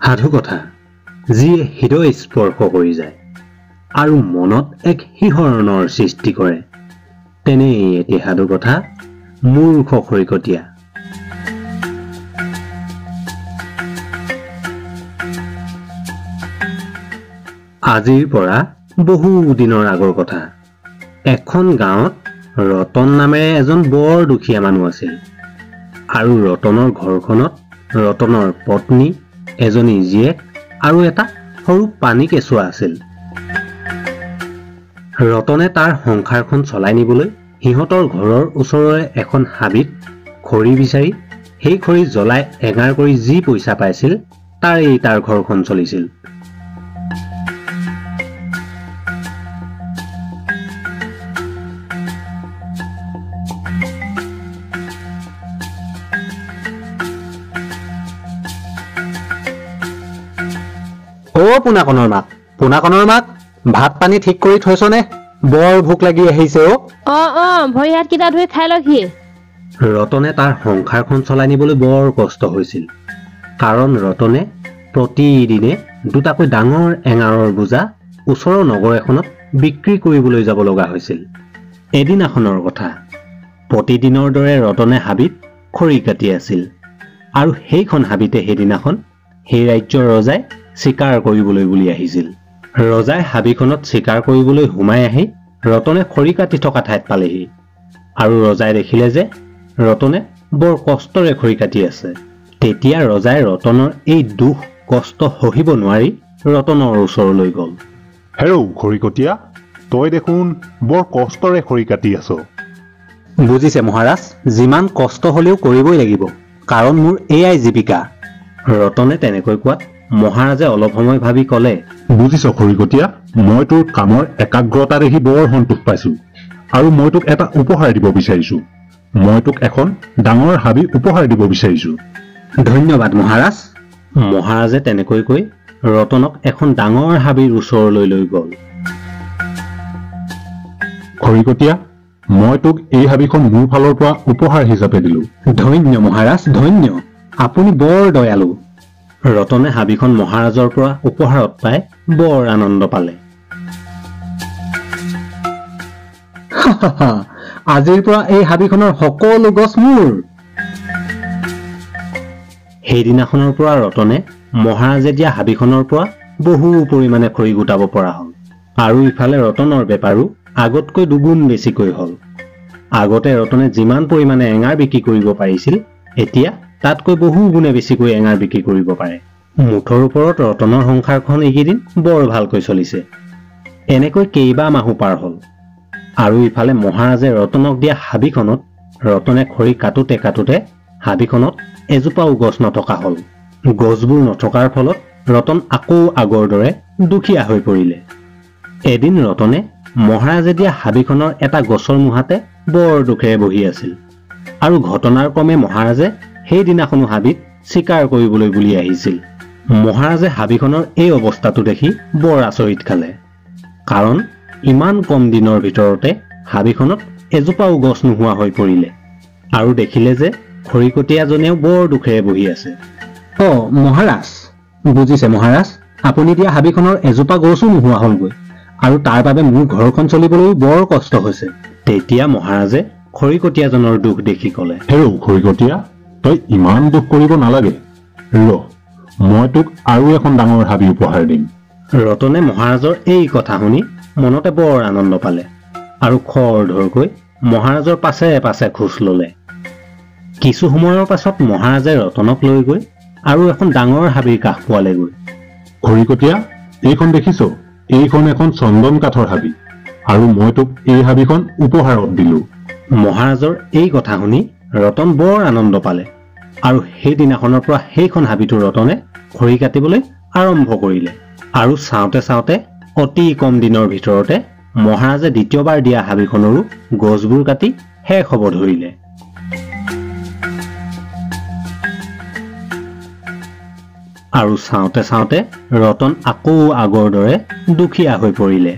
সাধুকথা যিয়ে হৃদয় স্পৰ্শ কৰি যায় আৰু মনত এক শিহৰণৰ সৃষ্টি কৰে, তেনেই এটি সাধুকথা মূৰ্খ খৰিকটীয়া। আজিৰ পৰা বহু দিনৰ আগৰ কথা। এখন গাঁৱত ৰতন নামেৰে এজন বৰ দুখীয়া মানুহ আছিল আৰু ৰতনৰ ঘৰখনত ৰতনৰ পত্নী, এজনী জীয়েক আৰু এটা সৰু পানী কেঁচুৱা আছিল। ৰতনে তাৰ সংসাৰখন চলাই নিবলৈ সিহঁতৰ ঘৰৰ ওচৰৰে এখন হাবিত খৰি বিচাৰি সেই খৰি জ্বলাই এঙাৰ কৰি যি পইচা পাইছিল তাৰেই তাৰ ঘৰখন চলিছিল। অ পোনাকণৰ মাক, পোনাকণৰ মাক, ভাত পানী ঠিক কৰি থৈছনে? বৰ ভোক লাগি আহিছে অ। অ অ, ভৰি হাতকেইটা ধুই খাই লহি। ৰতনে তাৰ সংসাৰখন চলাই নিবলৈ বৰ কষ্ট হৈছিল, কাৰণ ৰতনে প্ৰতিদিনে দুটাকৈ ডাঙৰ এঙাৰৰ বোজা ওচৰৰ নগৰ এখনত বিক্ৰী কৰিবলৈ যাব লগা হৈছিল। এদিনাখনৰ কথা, প্ৰতিদিনৰ দৰে ৰতনে হাবিত খৰি কাটি আছিল আৰু সেইখন হাবিতে সেইদিনাখন সেই ৰাজ্যৰ ৰজাই চিকাৰ কৰিবলৈ বুলি আহিছিল। ৰজাই হাবিখনত চিকাৰ কৰিবলৈ সোমাই আহি ৰতনে খৰি কাটি থকা ঠাইত পালেহি আৰু ৰজাই দেখিলে যে ৰতনে বৰ কষ্টৰে খৰি কাটি আছে। তেতিয়া ৰজাই ৰতনৰ এই দুখ কষ্ট সহিব নোৱাৰি ৰতনৰ ওচৰলৈ গ'ল। হেৰৌ খৰিকটীয়া, তই দেখোন বৰ কষ্টৰে খৰি কাটি আছ। বুজিছে মহাৰাজ, যিমান কষ্ট হ'লেও কৰিবই লাগিব, কাৰণ মোৰ এয়াই জীৱিকা। ৰতনে তেনেকৈ কোৱাত মহাৰাজে অলপ সময় ভাবি ক'লে, বুজিছ খৰিকটীয়া, মই তোৰ কামৰ একাগ্ৰতা দেখি বৰ সন্তোষ পাইছো আৰু মই তোক এটা উপহাৰ দিব বিচাৰিছো। মই তোক এখন ডাঙৰ হাবি উপহাৰ দিব বিচাৰিছো। ধন্যবাদ মহাৰাজ। মহাৰাজে তেনেকৈ কৈ ৰতনক এখন ডাঙৰ হাবিৰ ওচৰলৈ লৈ গ'ল। খৰিকটীয়া, মই তোক এই হাবিখন মোৰ ফালৰ পৰা উপহাৰ হিচাপে দিলো। ধন্য মহাৰাজ, ধন্য, আপুনি বৰ দয়ালু। ৰতনে হাবিখন মহাৰাজৰ পৰা উপহাৰত পাই বৰ আনন্দ পালে। আজিৰ পৰা এই হাবিখনৰ সকলো গছ মোৰ। সেইদিনাখনৰ পৰা ৰতনে মহাৰাজে দিয়া হাবিখনৰ পৰা বহু পৰিমাণে খৰি গোটাব পৰা হ'ল আৰু ইফালে ৰতনৰ বেপাৰো আগতকৈ দুগুণ বেছিকৈ হ'ল। আগতে ৰতনে যিমান পৰিমাণে এঙাৰ বিক্ৰী কৰিব পাৰিছিল, এতিয়া তাতকৈ বহু গুণে বেছিকৈ এঙাৰ বিক্ৰী কৰিব পাৰে। মুঠৰ ওপৰত ৰতনৰ সংসাৰখন এইকেইদিন বৰ ভালকৈ চলিছে। এনেকৈ কেইবা মাহো পাৰ হ'ল আৰু ইফালে মহাৰাজে ৰতনক দিয়া হাবিখনত ৰতনে খৰি কাটোতে কাটোতে হাবিখনত এজোপাও গছ নথকা হ'ল। গছবোৰ নথকাৰ ফলত ৰতন আকৌ আগৰ দৰে দুখীয়া হৈ পৰিলে। এদিন ৰতনে মহাৰাজে দিয়া হাবিখনৰ এটা গছৰ মুহাতে বৰ দুখেৰে বহি আছিল আৰু ঘটনাৰ ক্ৰমে মহাৰাজে সেইদিনাখনো হাবিত চিকাৰ কৰিবলৈ বুলি আহিছিল। মহাৰাজে হাবিখনৰ এই অৱস্থাটো দেখি বৰ আচৰিত খালে, কাৰণ ইমান কম দিনৰ ভিতৰতে হাবিখনত এজোপাও গছ নোহোৱা হৈ পৰিলে আৰু দেখিলে যে খৰিকটীয়াজনেও বৰ দুখেৰে বহি আছে। অ মহাৰাজ, বুজিছে মহাৰাজ, আপুনি দিয়া হাবিখনৰ এজোপা গছো নোহোৱা হ'লগৈ আৰু তাৰ বাবে মোৰ ঘৰখন চলিবলৈও বৰ কষ্ট হৈছে। তেতিয়া মহাৰাজে খৰিকটীয়াজনৰ দুখ দেখি ক'লে, হেৰৌ খৰিকটীয়া, তই ইমান দুখ কৰিব নালাগে, ৰ মই তোক আৰু এখন ডাঙৰ হাবি উপহাৰ দিম। ৰতনে মহাৰাজৰ এই কথা শুনি মনতে বৰ আনন্দ পালে আৰু খৰধৰকৈ মহাৰাজৰ পাছে পাছে খোজ ল'লে। কিছু সময়ৰ পাছত মহাৰাজে ৰতনক লৈ গৈ আৰু এখন ডাঙৰ হাবিৰ কাষ পোৱালেগৈ। খৰিকটীয়া, এইখন দেখিছ? এইখন এখন চন্দন কাঠৰ হাবি আৰু মই তোক এই হাবিখন উপহাৰত দিলো। মহাৰাজৰ এই কথা শুনি ৰতন বৰ আনন্দ পালে আৰু সেইদিনাখনৰ পৰা সেইখন হাবিটো ৰতনে খৰি কাটিবলৈ আৰম্ভ কৰিলে আৰু চাওঁতে চাওঁতে অতি কম দিনৰ ভিতৰতে মহাৰাজে দ্বিতীয়বাৰ দিয়া হাবিখনৰো গছবোৰ কাটি শেষ হ'ব ধৰিলে। আৰু চাওঁতে চাওঁতে ৰতন আকৌ আগৰ দৰে দুখীয়া হৈ পৰিলে।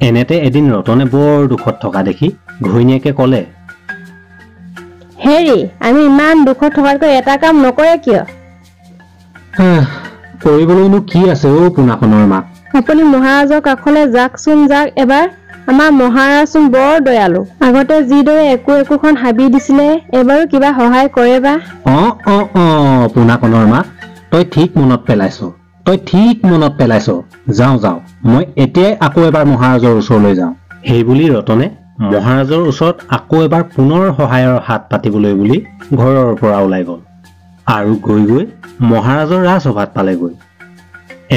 এনেতে এদিন ৰতনে বৰ দুখত থকা দেখি ঘৈণীয়েকে ক'লে, হেৰি, আমি ইমান দুখত থকাতকৈ এটা কাম নকৰে কিয়? কৰিবলৈনো কি আছে অ' পোনাকণৰ মাক? আপুনি মহাৰাজৰ কাষলৈ যাকচোন যাক এবাৰ। আমাৰ মহাৰাজচোন বৰ দয়ালু, আগতে যিদৰে একো একোখন হাবি দিছিলে, এবাৰো কিবা সহায় কৰে বা। অ অ অ পোনাকণৰ মাক, তই ঠিক মনত পেলাইছ, তই ঠিক মনত পেলাইছ। যাওঁ যাওঁ, মই এতিয়াই আকৌ এবাৰ মহাৰাজৰ ওচৰলৈ যাওঁ। সেইবুলি ৰতনে মহাৰাজৰ ওচৰত আকৌ এবাৰ পুনৰ সহায়ৰ হাত পাতিবলৈ বুলি ঘৰৰ পৰা ওলাই গ'ল আৰু গৈ গৈ মহাৰাজৰ ৰাজসভাত পালেগৈ।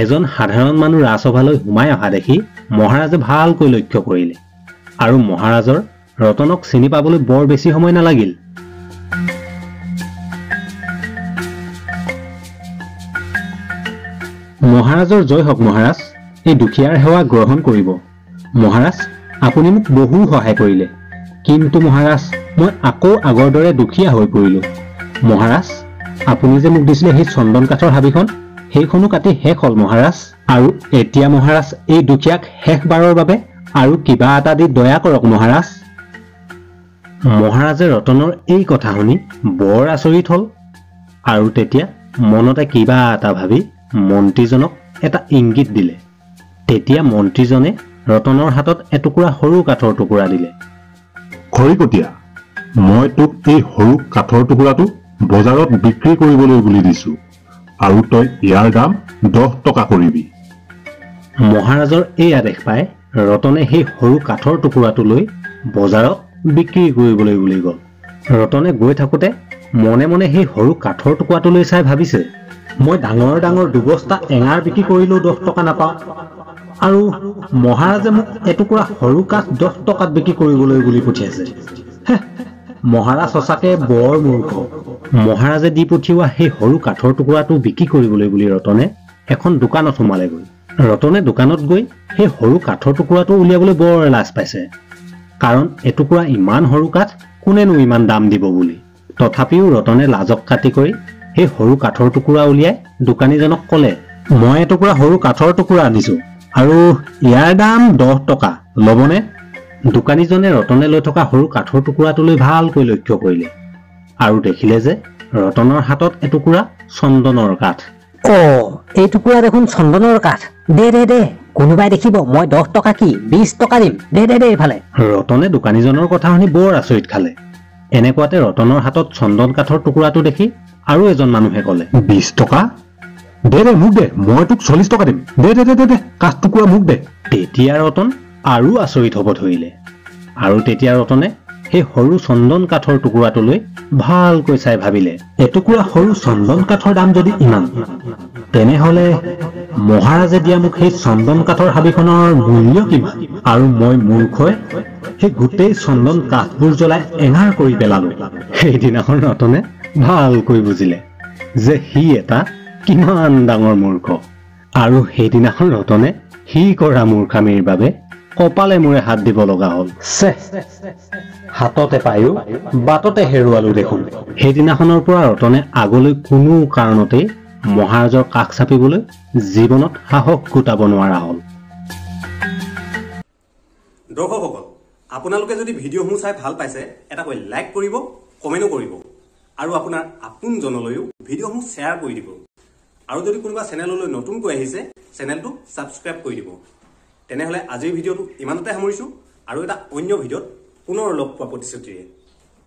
এজন সাধাৰণ মানুহ ৰাজসভালৈ সোমাই অহা দেখি মহাৰাজে ভালকৈ লক্ষ্য কৰিলে আৰু মহাৰাজৰ ৰতনক চিনি পাবলৈ বৰ বেছি সময় নালাগিল। মহাৰাজৰ জয় হওক মহাৰাজ, এই দুখীয়াৰ সেৱা গ্ৰহণ কৰিব। মহাৰাজ, আপুনি মোক বহু সহায় কৰিলে, কিন্তু মহাৰাজ মই আকৌ আগৰ দৰে দুখীয়া হৈ পৰিলো। মহাৰাজ, আপুনি যে মোক দিছিলে সেই চন্দন কাঠৰ হাবিখন, সেইখনো কাটি শেষ হ'ল মহাৰাজ। আৰু এতিয়া মহাৰাজ এই দুখীয়াক শেষবাৰৰ বাবে আৰু কিবা এটা দি দয়া কৰক মহাৰাজ। মহাৰাজে ৰতনৰ এই কথা শুনি বৰ আচৰিত হ'ল আৰু তেতিয়া মনতে কিবা এটা ভাবি মন্ত্ৰীজনক এটা ইংগিত দিলে। তেতিয়া মন্ত্ৰীজনে ৰতনৰ হাতত এটুকুৰা সৰু কাঠৰ টুকুৰা দিলে। খৰিকটীয়া, মই তোক এই সৰু কাঠৰ টুকুৰাটো বজাৰত বিক্ৰী কৰিবলৈ বুলি দিছো আৰু তই ইয়াৰ দাম 10 টকা কৰিবি। মহাৰাজৰ এই আদেশ পাই ৰতনে সেই সৰু কাঠৰ টুকুৰাটো লৈ বজাৰত বিক্ৰী কৰিবলৈ বুলি গ'ল। ৰতনে গৈ থাকোঁতে মনে মনে সেই সৰু কাঠৰ টুকুৰাটোলৈ চাই ভাবিছে, মই ডাঙৰ ডাঙৰ দুবস্তা এঙাৰ বিক্ৰী কৰিলেও 10 টকা নাপাওঁ আৰু মহাৰাজে মোক এটুকুৰা সৰু কাঠ 10 টকাত বিক্ৰী কৰিবলৈ বুলি পঠিয়াইছে। মহাৰাজ সঁচাকে বৰ মূৰ্খ। মহাৰাজে দি পঠিওৱা সেই সৰু কাঠৰ টুকুৰাটো বিক্ৰী কৰিবলৈ বুলি ৰতনে এখন দোকানত সোমালেগৈ। ৰতনে দোকানত গৈ সেই সৰু কাঠৰ টুকুৰাটো উলিয়াবলৈ বৰ লাজ পাইছে, কাৰণ এটুকুৰা ইমান সৰু কাঠ কোনেনো ইমান দাম দিব বুলি। তথাপিও ৰতনে লাজক কাটি কৰি সেই সৰু কাঠৰ টুকুৰা উলিয়াই দোকানীজনক ক'লে, মই এটুকুৰা সৰু কাঠৰ টুকুৰা আনিছো আৰু ইয়াৰ দাম 10 টকা, ল'বনে? দোকানীজনে ৰতনে লৈ থকা সৰু কাঠৰ টুকুৰাটোলৈ ভালকৈ লক্ষ্য কৰিলে আৰু দেখিলে যে ৰতনৰ হাতত এটুকুৰা চন্দনৰ কাঠ। অ, এই টুকুৰা দেখোন চন্দনৰ কাঠ। দে দে দে, কোনোবাই দেখিব, মই 10 টকা কি 20 টকা দিম, দে দে দে এইফালে। ৰতনে দোকানীজনৰ কথা শুনি বৰ আচৰিত খালে। এনেকুৱাতে ৰতনৰ হাতত চন্দন কাঠৰ টুকুৰাটো দেখি আৰু এজন মানুহে ক'লে, 20 টকা দে দে মোক দে, মই তোক 40 টকা দিম, দে দে দে দে দে কাঠ টুকুৰা মোক দে। তেতিয়া ৰতন আৰু আচৰিত হ'ব ধৰিলে আৰু তেতিয়া ৰতনে সেই সৰু চন্দন কাঠৰ টুকুৰাটোলৈ ভালকৈ চাই ভাবিলে, এটুকুৰা সৰু চন্দন কাঠৰ দাম যদি ইমান, তেনেহ'লে মহাৰাজে দিয়া মোক সেই চন্দন কাঠৰ হাবিখনৰ মূল্য কিমান? আৰু মই মূৰ্খই সেই গোটেই চন্দন কাঠবোৰ জ্বলাই এঙাৰ কৰি পেলালো। সেইদিনাখন ৰতনে ভালকৈ বুজিলে যে সি এটা কিমান ডাঙৰ মূৰ্খ। আৰু সেইদিনাখন ৰতনে সি কৰা মূৰ্খামিৰ বাবে কপালে মূৰে হাত দিব লগা হ'ল। চেহ, হাততে পায়ো বাটতে হেৰুৱালো দেখোন। সেইদিনাখনৰ পৰা ৰতনে আগলৈ কোনো কাৰণতেই মহাৰাজৰ কাষ চাপিবলৈ জীৱনত সাহস গোটাব নোৱাৰা হ'ল। দৰ্শকসকল, আপোনালোকে যদি ভিডিঅ'সমূহ চাই ভাল পাইছে, এটাকৈ লাইক কৰিব, কমেণ্টো কৰিব আৰু আপোনাৰ আপোনজনলৈও ভিডিঅ'সমূহ শ্বেয়াৰ কৰি দিব। আৰু যদি কোনোবা চেনেললৈ নতুনকৈ আহিছে, চেনেলটো ছাবস্ক্ৰাইব কৰি দিব। তেনেহ'লে আজিৰ ভিডিঅ'টো ইমানতে সামৰিছোঁ আৰু এটা অন্য ভিডিঅ'ত পুনৰ লগ পোৱা প্ৰতিশ্ৰুতিৰে।